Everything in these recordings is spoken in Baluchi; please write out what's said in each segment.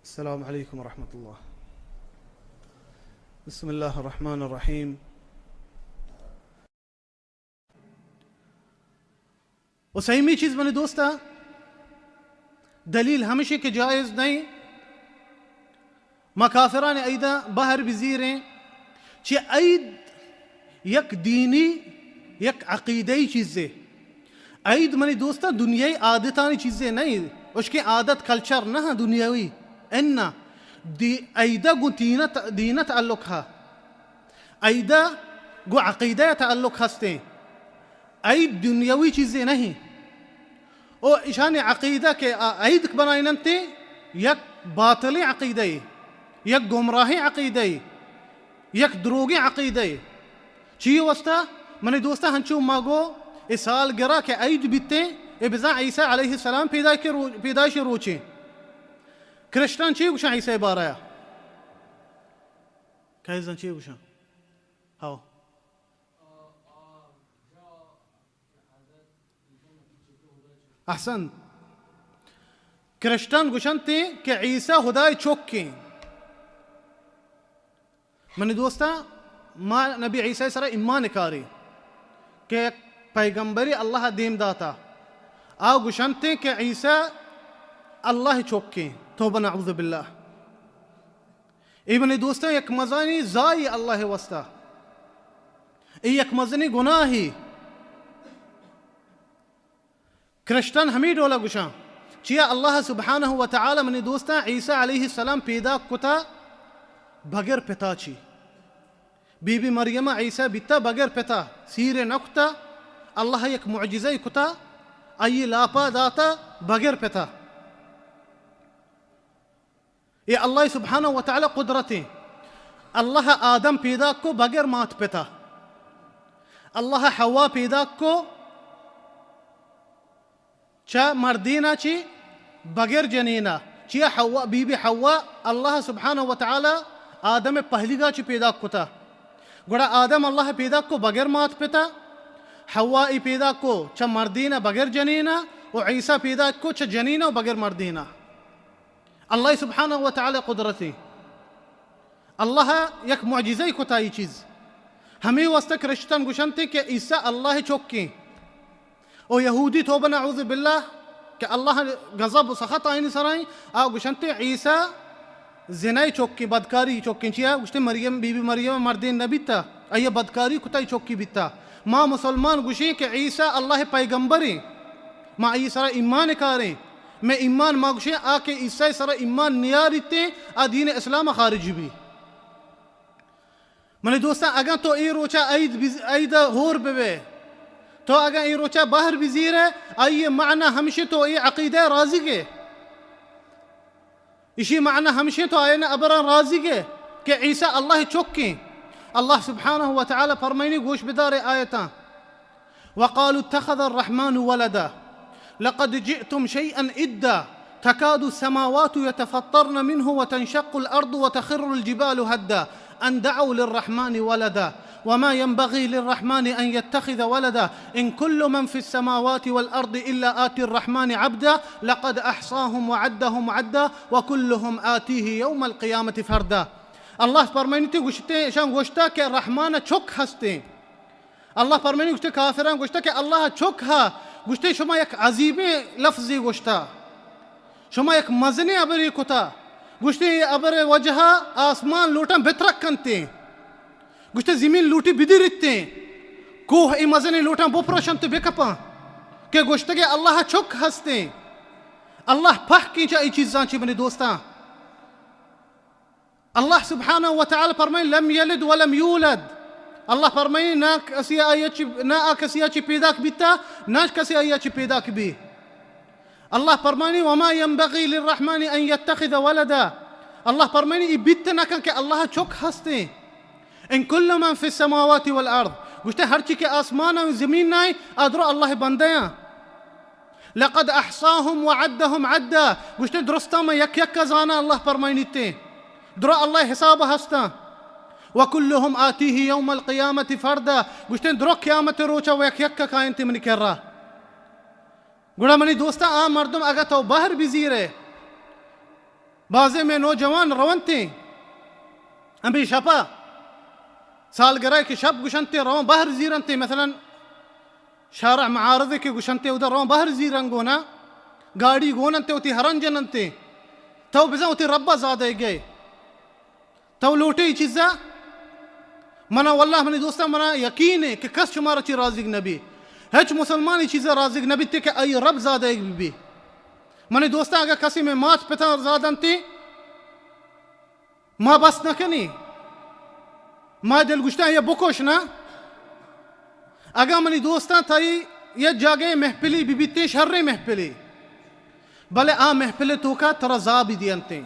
السلام علیکم ورحمۃ اللہ۔ بسم اللہ الرحمن الرحیم۔ و سیمی چیز منی دوستا، دلیل ہمشی کہ جائز نہیں، ما کافران عیدا بہر بزیریں، چہ عید یک دینی، یک عقیدہی چیزے۔ عید منی دوستاں دنیای عادتانی چیزے نہیں، اشکیں عادت کلچر نہ دنیاوی، انا دی-، عیدا گوں دین ت-، دین تعلق ہا، عیدا گوں عقیدہ تعلق ہستیں۔ عید دنیاوی چیزے نہیں۔ او اشانی عقیدہ کہ آ عید بنائیننتے، یک باطلیں عقیدہ، یک گمراہیں عقیدہ، یک دروگیں عقیدہ۔ چی واسطہ؟ منی دوستاں ہنچو ما گو اے سالگرہ کہ عید بیتے، اے بزاں عیسیٰ علیہ السلام پیدائش رو-، پیدائش روچیں۔ کرسچن چی گوشاں عیسیٰ بارہ؟ کئے زن چی گوشاں؟ ہاو۔ احسنت۔ کرسچن گوشنت کہ عیسیٰ ہدائے چکیں۔ منی دوستاں، ما نبی عیسیٰ سرا ایمان کاری کہ یک پیغمبری اللہ دیم داتا۔ آ گوشنت کہ عیسیٰ اللہ چکیں۔ توبہ نعوذ باللہ۔ اے منی دوستاں یک مزنیں زائی اللہ واسطہ۔ اے یک مزنیں گناہی۔ کرسچن ہمے ڈولا گوشاں، چیا اللہ سبحانہ و تعالی منی دوستاں عیسیٰ علیہ السلام پیدا کتا بغیر پتا چی۔ بی بی مریم عیسیٰ بیتا بغیر پتا، سیر نہ کتا، اللہ یک معجزہ کتا، آئی لاپا داتا بغیر پتا۔ اے اللہ سبحانہ و تعالی قدرتیں۔ اللہ آدم پیدا کو بغیر مات پتا۔ اللہ حوا پیدا کو چہ مردینا چی بغیر جنینا۔ چیا حوا، بی بی حوا اللہ سبحانہ و تعالی آدم پہلیگا چی پیدا کتا۔ گڑا آدم اللہ پیدا کو بغیر مات پتا۔ حوا ای پیدا کو چہ مردینا بغیر جنینا۔ و عیسیٰ پیدا کو چہ جنینا و بغیر مردینا۔ اللہ سبحانہ و تعالی قدرتی۔ اللہ یک معجزہ کتا ای چیز۔ ہمے واسطہ کرسچن گوشنت کہ عیسیٰ اللہ چکیں۔ او یہودی توبہ نعوذ باللہ کہ اللہ غضب و سخط آئینی سرائیں، آ گوشنت عیسیٰ زنای چکیں، بدکاری چکیں۔ چیا؟ گوشتے مریم، بی بی مریم مردین نبیتا، آئی بدکاری کتا ای چکی بیتا۔ ما مسلمان گوشیں کہ عیسیٰ اللہ پیغمبریں، ما آئی سرا ایمان کاریں۔ مئے ایمان ما گوشیں، آ کہ عیسیٰ سرا ایمان نیاریتیں، آ دین اسلام خارج بی۔ منی دوستاں، اگاں تو اے روچا عید بز-، عید ہور ببے، تو اگاں اے روچا بہر بزیرے، آئی معنی ہمشی تو اے عقیدہ راضی گے۔ اشی معنی ہمشیں تو آیان ابران راضی گے کہ عیسیٰ اللہ چکیں۔ اللہ سبحانہ و تعالی فرمائنی، گوش بدارے آیتاں۔ وقالوا اتخذ الرحمن ولدا لقد جئتم شيئا إدا تكاد السماوات يتفطرن منه وتنشق الأرض وتخر الجبال هدا أن دعوا للرحمن ولدا وما ينبغي للرحمن أن يتخذ ولدا إن كل من في السماوات والأرض إلا آتي الرحمن عبدا لقد أحصاهم وعدهم عدا وكلهم آتيه يوم القيامة فردا۔ اللہ فرمائنیتی گوشتے، اشان گوشتا کہ رحمان چک ہستیں۔ اللہ فرمائنی گوشتے، کافران گوشتا کہ اللہ چک ہا۔ گوشتے، شما یک عظیمیں لفظی گوشتا۔ شما یک مزنیں ابری کتا۔ گوشتے، اے ابر وجہا آسمان لوٹاں بترک کنتیں۔ گوشتے، زمین لوٹی بدیریتیں۔ کوہ اے مزنیں لوٹاں بپروشنت بکپاں۔ کہ گوشتگے اللہ چک ہستیں۔ اللہ پہکیں چا ای چیزاں چی منی دوستاں۔ اللہ سبحانہ و تعالی فرمائیں، لم یلد ولم یولد۔ اللہ فرمائیں، نہ کسی آیا چی، نہ آ کسی آ چی پیداک بیتا، نہ کسی آیا چی پیداک بی۔ اللہ فرمائیں، وما ينبغي للرحمن أن يتخذ ولدا۔ اللہ فرمائیں، ای بیت نہ کن کہ اللہ چک ہستیں۔ إن كل من في السماوات والأرض۔ گوشتے، ہرچی کہ آسمان و زمین نائیں، آ درو اللہ بندیاں۔ لقد أحصاهم وعدهم عدا۔ گوشتے، درستاں من یک یک زاناں، اللہ فرمائنیتے۔ درو اللہ حساب ہستاں۔ وكلهم آتيه يوم القيامة فردا۔ گوشتے، درو قیامت روچا و یک یک کائنتے منی کرا۔ گڑا منی دوستاں، آ مردم اگا تو بہر بزیرے، بازیں مئے نوجوان رونتیں، ہمے شپا سالگرہ کہ شپ گوشنتیں، رون بہر زیرنتیں، مثلاً شارع معارض کہ گوشنتیں، اودا رون بہر زیرن گونا، گاڑی گوننتیں، وتی ہرن جننتیں۔ تو بزاں وتی ربا زادہ گئے۔ تو لوٹے اے چیزا؟ منا واللہ منی دوستاں، منا یقین ہے کہ کس شمارا چی رازیگ نبی۔ ہچ مسلمان اے چیزا رازیگ نبیتے کہ آئی رب زادہ ببی۔ منی دوستاں، اگہ کسی مئے مات پتاں زادنتے، ما بس نہ کنی، ما دل گوشتاں یا بکش نہ۔ اگاں منی دوستاں تئی یک جاگہے محفلی ببیتیں، شریں محفلی، بلے آ محفل توکا ترا زابی دینتیں،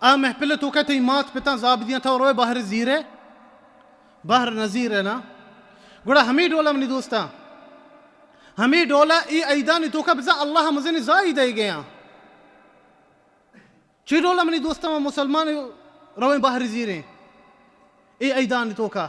آ محفل توکا تئی مات پتاں زابی دینت، تو روئے بہر زیرے، بہر نزیرے نا۔ گڑا ہمے ڈولا منی دوستاں، ہمے ڈولا اے عیدانی توکا بزاں اللہ مزنی زائی دئیگیاں۔ چی ڈولا منی دوستاں، ما مسلمان رویں بہر زیریں اے عیدانی توکا؟